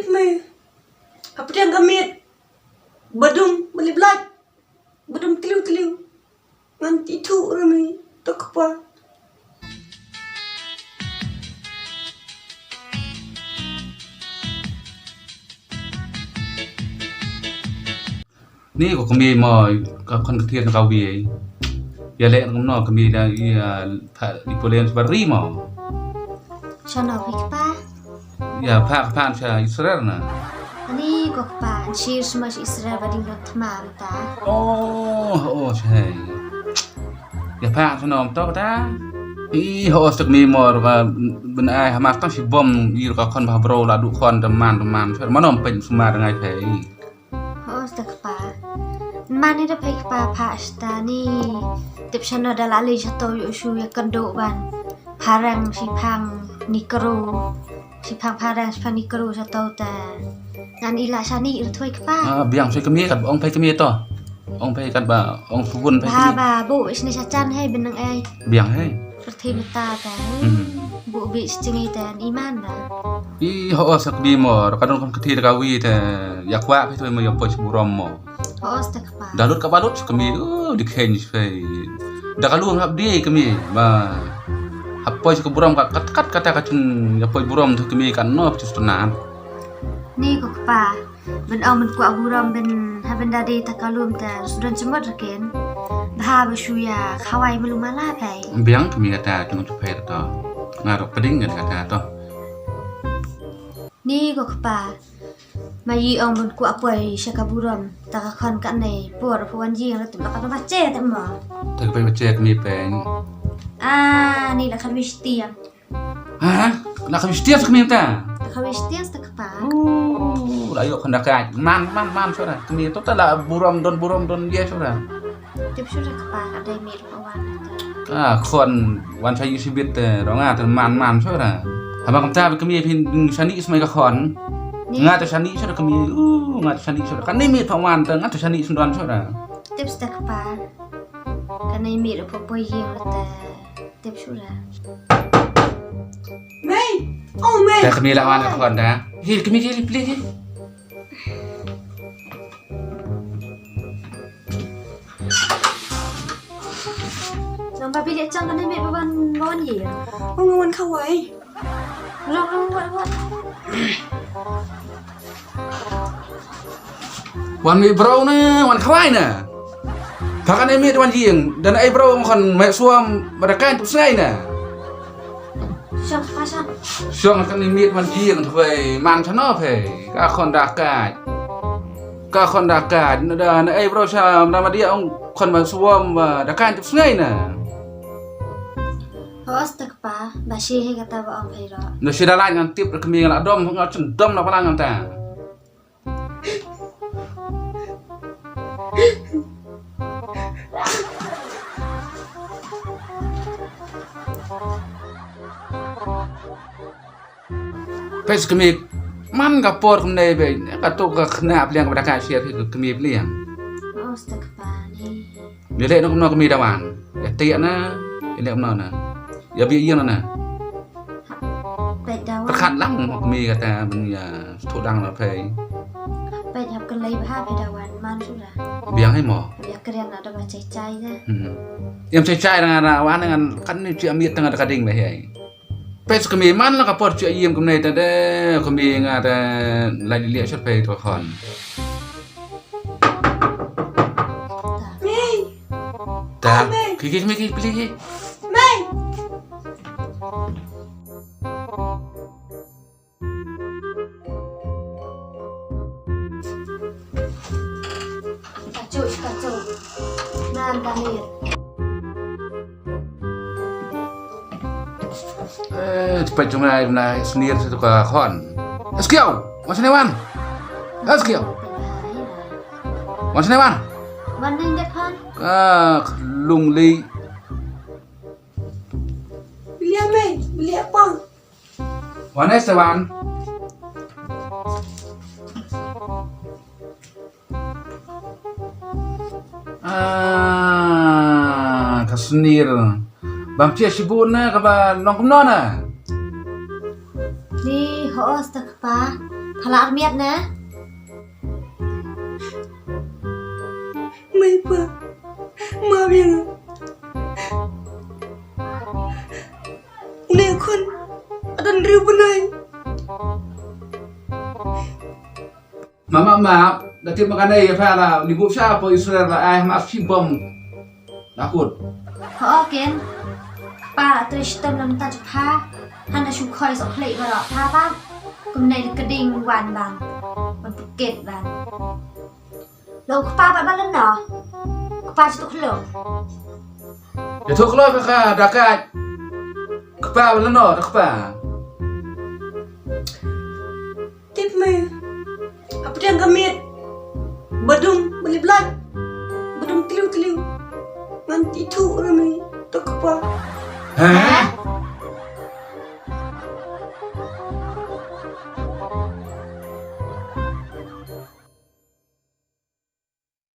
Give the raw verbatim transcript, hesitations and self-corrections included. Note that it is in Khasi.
Me. Hapdeng ka miet. Ba dum, ba lip lait. Ba dum tliw tliw. Ngan ithuh re me. To kpa. Ni ko kmie mo, ka khon ka thied ka wi. Ïa leh kumno kmie da ïa pha i Polen ba ri mo. Shano phi kpa? Ïa pha ka pha sha Israel na. Ani ko kpa, an shir sma sha Israel ba ding ba thma mynta. Oh, oh, shai. Ïa pha shano to ta. I ho stek mi mor ka ben ai Hamas tang shi bom ir ka khon ba bro la du khon da man da man. Shar manom pen sma da ngai phe. Ho stek pa. Man ni da phe pa pha sta ni. Tip shano da la li shato yu shu ïa kando ban. Pharang shi phang ni kro. Shi phang pharang shi phang ni kro shato ta. Ngan ila shani ir thoi kpa. Ah, biang shoi kmie kat ong phe kmie to. Ong phe kat ba ong suhun phe Ba kmie. Ba bu isni sha chan hei benang ai. Biang hei. Perthi mata ta. Hmm. Bu bi sichingi ta iman ba. I ho o sak bi mo ka don kon kthir ka wi ta. Ya kwa phe thoi mo ya poch burom mo. Ho o sak pa. Dalut ka balut kmie u di khen phe. Da kalu hap di kmie ba. Hap poch ka burom ka kat kat kata ka chung ya poch burom tu kmie kan no phe tu nan. Ni ko kpa. Ben ong ben kwah burom ben ha ben da dei ta kalum ta sudon chimot reken. Bha ba shu ya khawai malu mala phai. Biang kmie kata tung tu phai to. Nga rok peding kan kata to. Ni ko kpa. Ma yi ong ben kwah poi sha ka burom ta ka khon ka nei por pho wan jing la tu la ka ba che ta mo. Ta ka pai ba che kmie pen. Ah, ni la ka mistiang. Ha? La ka mistias kmie ta. La ka mistias ta kpa. Oh, la yok khanda ka. Man man man sura. Kmie to ta la burom don burom don ye sura. Tip sura kpa ka dai mir ko wan. Ah, khon wan sa yusibit te ronga te man man sura. Haba kam ta kmie phin sani ismai ka khon. Nga te sani sura kmie. Uh, nga te sani sura. Kan ni mi thong wan te nga te sani sundon sura. Tip sura kpa. Kan ni mi ro po po ying te. Tip sura. Mei! Oh, mei! Ka kmie la wan ka khon da. Hi kmie ki pli hi. Nang ba bilik chang kan mei ba wan wan ye. Oh, nga wan khawai. Rong rong wan wan. Wan mi bro na, wan khawai na. Phakan ai miet wan jing, dan ai bro khon mai suam bada kain tup sngai na. Shong pa shong. Shong kan ai miet wan jing tu phai man chano phai. Ka khon da kai. Ka khon da kai, na da na ai bro sa na ma dia ong khon mai suam bada kain tup sngai na. Hos tak pa, ba shi he kata ba ong phai ro. Na shi da lai ngan tip rek mi la dom ngan chen dom na pa ngan ta. Pes kemik man ka por kumne be ka tu ka khna pliang ka ka sia phi kemik pliang. Oh, stek pa ni. Ni le nok nok kemik dawan. Ya tiak na, ya le nok na. Ya bi yang na. Peit dawan. Ka khat lang mo kmie kata ban ïa sthok dang la phei. Peit hap kylli bha peit dawan man shu la. Biang hai mo. Bia kren la da ba chai chai ja. Hmm. Ïam chai chai dang ara wan ngan kan ni chi amiet tang da ka ding ba hai. Peit kmie man la ka por chi ïam kmie ta de kmie nga ta la di liak shot phei to khon. Mei. Ta. Mei. Ki ki ki ki ki ki. Mei. Kacu kacu. Nan kami. Eh, cepat jong ai na sendiri satu ka khon. Eskiau, wan sini wan. Eskiau. Wan sini wan. Wan ni dek khon. Ah, lung li. Beli apa? Beli apa? Wan ai sewan. Ah, ka snir. Bam chia shibun na ka ba long kumno na. Ni Oh, oh, sta kpa. Pha la ar miet na. Mei pa. Ma biang. Une khun. Adan riu benai. Mama ma, da tip ma kane ïa pha la, ni bup sha pa Israel la, ai ma shi bom. La kut. Ho ken. Pa la trei shitom lam ta pha. Han da shu khoi sok khlei ba la pha pa. Kum nai ka ding wan ban. Ban puket ban. Lo kpa ba ba lano. Kpa chi tuk lo. Ïa tuk lo ka ka da ka. Kpa ba lano da kpa. Tip me. Apa dia gamit. Badum beli blad. Badum tiliu tiliu. Ngan titu rami. Tuk kpa. Hah?